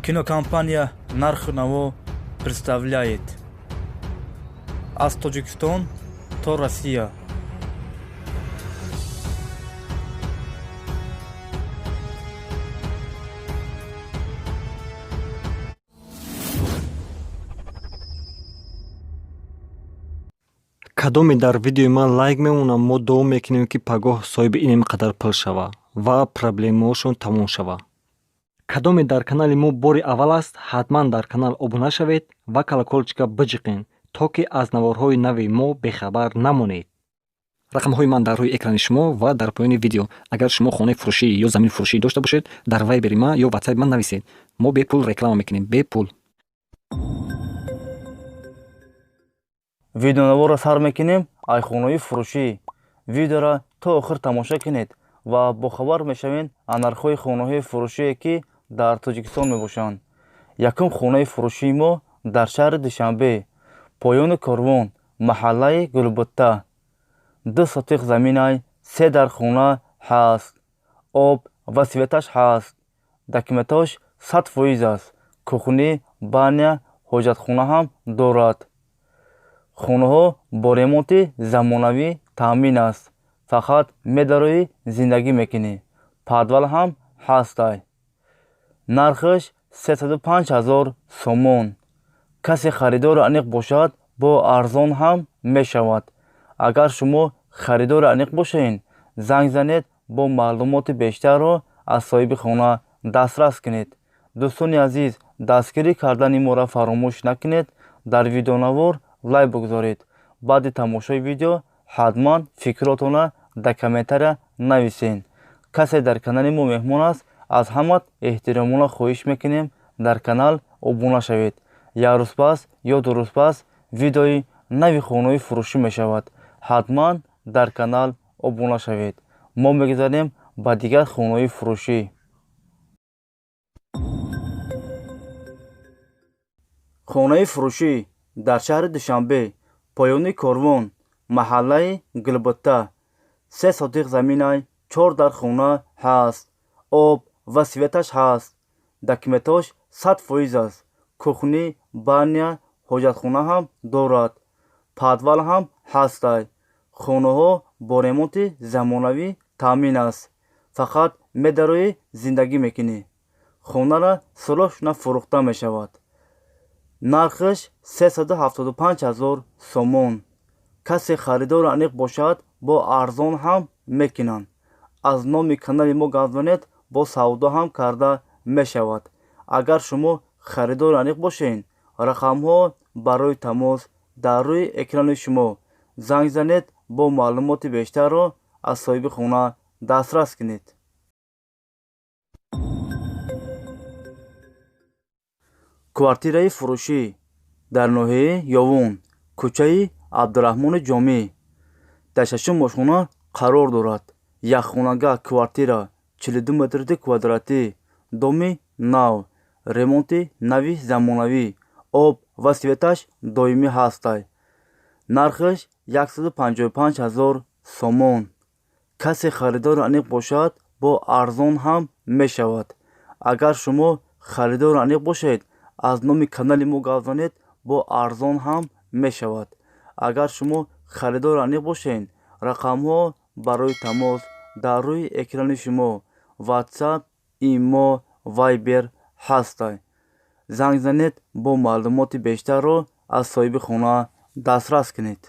Кинокомпания «Нарху наво» представляет: аз Тоҷикистон то Россия. Кадоме дар видеои ман лайк мемонам, мо дуо мекунем, ки пагоҳ соҳиби инем қадар пул шава ва проблемаошон тамом шава. Кадоме дар канали мо бори аввал аст, ҳатман дар канал обуна шавед ва колокольчика биҷиқен, то ки аз наворҳои нави мо бехабар намонед. Рақамҳои ман дар рӯи экрани шумо ва дар поёни видео. Агар шумо хонаи фурӯшӣ ё замини фурӯшӣ дошта бошед, дар вайбери ман ё ватсапи ман нависед. Мо бепул реклама мекунем, бепул. Видеонаворро сар мекунем ай хонаи фурӯшӣ. Видеоро то охир тамошо кунед ва бохабар мешавед аз нархҳои хонаҳои фурӯшие, ки дар Тоҷикистон мебошанд. Якум хонаи фурӯшии мо дар шаҳри Душанбе, поёни Корвон, маҳаллаи Гулбутта. 2 сотиқ заминай, се дар хона ҳаст, об ва светаш ҳаст, документош 100% аст, кухни, баня, ҳоҷатхона ҳам дорад. Хонаҳо бо ремонти замонавӣ таъмин аст, фақат медароӣ, зиндагӣ мекунӣ. Подвал ҳам ҳастай. Нархаш 305 ҳазор сомон. Касе харидори аниқ бошад, бо арзон ҳам мешавад. Агар шумо харидори аниқ бошед, занг занед, бо маълумоти бештарро аз соҳиби хона дастрас кунед. Дӯстони азиз, дастгирӣ кардани моро фаромӯш накунед. Дар видеонавор лайк бигузоред. Баъди тамошои видео ҳатман фикротонро дар комментария нависед. Касе дар канали мо меҳмон аст, аз ҳамат эҳтиромона хоҳиш мекунем, дар канал обуна шавед. Як рӯз пас ё 2 рӯз пас видеои нави хонаҳои фурӯшӣ мешавад. Ҳатман дар канал обуна шавед. Мо мегузарем ба дигар хонаҳои фурӯшӣ. Хонаи фурӯшӣ дар шаҳри Душанбе, поёни Корвон, маҳаллаи Гулбутта. 3 сотиқ заминай, 4 дар хона ҳаст, об ва светаш ҳаст, документош 100% аст, кухни, баня, ҳоҷатхона ҳам дорад, подвал ҳам ҳастай. Хонаҳо бо ремонти замонавӣ таъмин аст, фақат медароӣ, зиндагӣ мекунӣ. Хонара срочно фурӯхта мешавад. Нархаш 375 ҳазор сомон. Касе харидори аниқ бошад, бо арзон ҳам мекунанд. Аз номи канали мо гап занед, бо савдо ҳам карда мешавад. Агар шумо харидори аниқ бошед, рақамҳо барои тамос дар рӯи экрани шумо. Занг занед, бо маълумоти бештарро аз соҳиби хона дастрас кунед. Квартираи фурӯшӣ дар ноҳияи Ёвун, кӯчаи Абдураҳмони Ҷомӣ, дар шашум ошхона қарор дорад. Якхонага квартира 42 метри квадратӣ, доми нав, ремонти нави замонавӣ, об ва светаш доимӣ ҳастай. Нархаш 155 ҳазор сомон. Касе харидори аниқ бошад, бо арзон ҳам мешавад. Агар шумо харидори аниқ бошед, аз номи канали мо гап занед, бо арзон ҳам мешавад. Агар шумо харидори аниқ бошед, рақамҳо барои тамос дар рӯи экрани шумо, WhatsApp, Имо, Viber ҳастай. Занг занед, бо маълумоти бештарро аз соҳиби хона дастрас кунед.